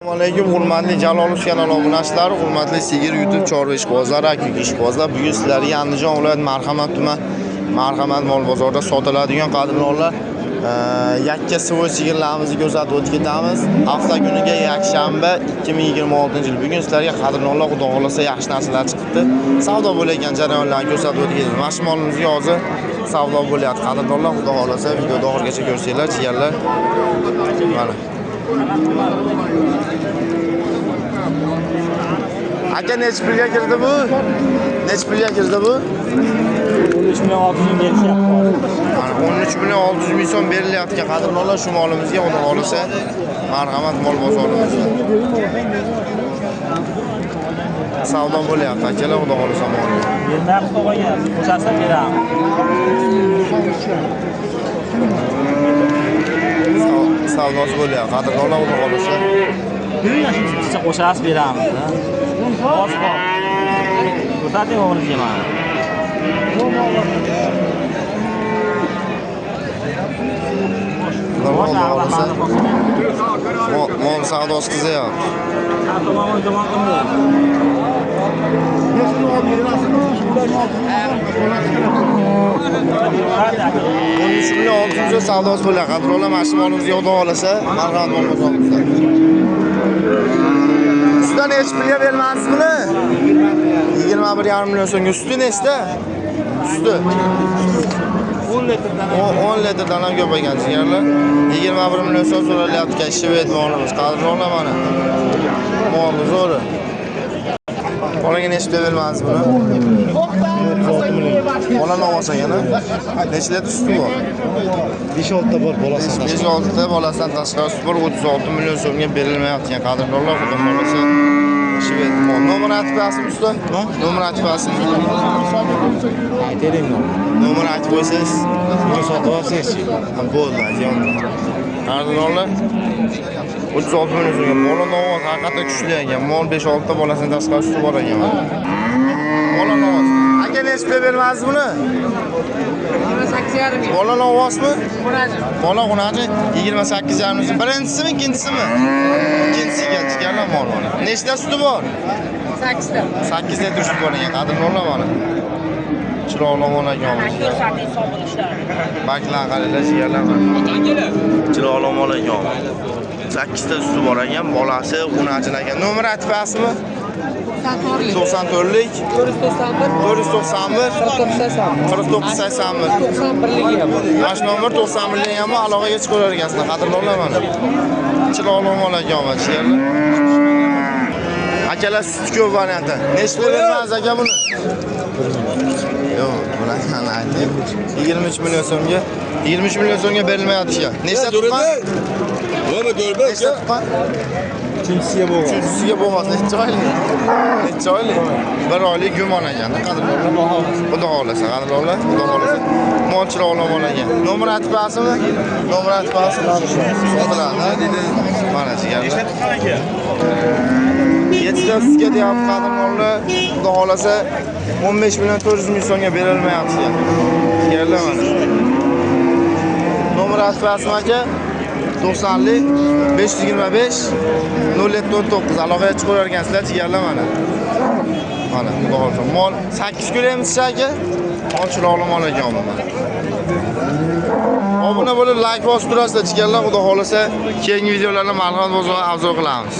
Assalomu alaykum, hurmatli Jalolov kanali obunachilari, hurmatli Sigir YouTube chorva ishqibozlari, aka ishqibozlar. Bugun sizlarga Andijon viloyati Marhamat tuman Marhamat mol bozorida sotiladigan qadrdonlar yakka sivoy sigirlarimizni ko'rsatib o'tib ketamiz. Hafta kuniga yakshanba 2026-yil. Bugun sizlarga qadrdonlar, Xudo xolasa yaxshi narsalar chiqibdi. Savdo bo'layotgan jarayonlarni ko'rsatib o'tib ketamiz. Mana shu molimizga hozir savdo bo'lyapti. Qadrdonlar, Xudo xolasa videoni oxirigacha ko'rsanglar, jigarlar. Mana. Aka necha pulga kirdi bu? Necha pulga kirdi bu? 13 million 600 ming berishyapti. 13 million 600 ming so'm berilyapti qadrdonlar shu molimizga, Xudo xolasa Marhamat mol bozorimizda. Savdo bo'lyapti akalar, Xudo xolasa mol. Bermayapti qo'ygan, qo'shasa beramiz. Savdosi bo'lyapti qadrdonlar, Xudo xolasa. Shuncha qo'shasiz beramiz. Bos bor. Ko'rsating o'g'lingizga mana. Mol savdosi qizyapti. 13 million 600 ming savdosi bo'lyapti qadrdonlar. Mana shu molimizga Xudo xolasa Marhamat mol bozorimizda. Sutdan necha pulga bermaysiz buni? 21,5 million so'mga. Suti nechta? Suti 10 litrdan 10 litrdan ham ko'p ekan jigarlar. 21 million so'm so'ralyapti shved molimiz qadrdonlar mana. Molni zo'ri. Bolaga necha pulga bermaysiz buni? Bola novvos ekan, necha litr suti bor? 5-6 ta bor bolasidan tashqari. 5-6 ta bolasidan tashqari suti bor. 36 million so'mga berilmayotgan qadrdonlar, Xudo xolasa shved mol. Nomer aytib qo'yasizmi usta? Nomer aytib qo'yasizmi? Aytaylik nomer. Nomer aytib qo'ysangiz, buni sotib olsangizchi. Bo'ldi, aka. Qadrdonlar 36 million so'mga. Bola novvos haqiqatda kuchli ekan. Mol 5-6 ta bolasidan tashqari suti bor ekan. Bola novvos. Aka necha pulga bermaysiz buni? 28,5 ming. Bola novvosmi? Bola xunachi 28,5 ming. Birinchisimi, ikkinchisimi? Ikkinchisiga chiqqanlar mol mana. Nechta suti bor? 8 ta. 8 litr suti bor ekan, qadrdonlar mana. Chiroyli mol ekan. Baklar qaranglar, jigarlar mana. Chiroyli mol ekan. 8 ta suti bor ekan, bolasi xunachin ekan. Nomer aytib qo'yasizmi? 94lik 491 491 49 49 81. 91ligi ham bor. Mana shu nomer 91ligi ham aloqaga chiqaver ekansizlar, qadrdonlar mana. Chiroyli mol ekan va jigarlar. Akalar suti ko'p varianti. Necha pul bermaysiz aka buni? Yo'q, bularni ayting. 23 million so'mga, 23 million so'mga berilmayapti ekan. Nechta tuqqan? Nechta tuqqan? Uchinchisiga bo'lgan. Uchinchisiga bo'lmas. Necha oylik? Necha oylik? 1 oylik gumon ekan, qadrdonlar. Xudo xolasa, qadrdonlar, Xudo xolasa. Mol chiroyli mol ekan. Nomer aytib qo'yasizmi? Nomer aytib qo'yasizmi? Sotiladi. Mana jigarlar. Nechta tuqqan aka? 7 ta sutga deyapti qadrdonlar. Xudo xolasa 15 million 400 ming so'mga berilmayapti ekan. Jigarlar mana. Nomer aytib qo'yasizmi aka? 90lik 525 0749 aloqaga chiqaver ekansizlar jigarlar mana. Mana Xudo xolasa mol 8 ko'ramiz aka. Mol chiroyli mol ekan mana. Obuna bo'lib like bosib turasizlar jigarlar, Xudo xolasa keyingi videolarni Marhamat bozoridan afzal qilamiz.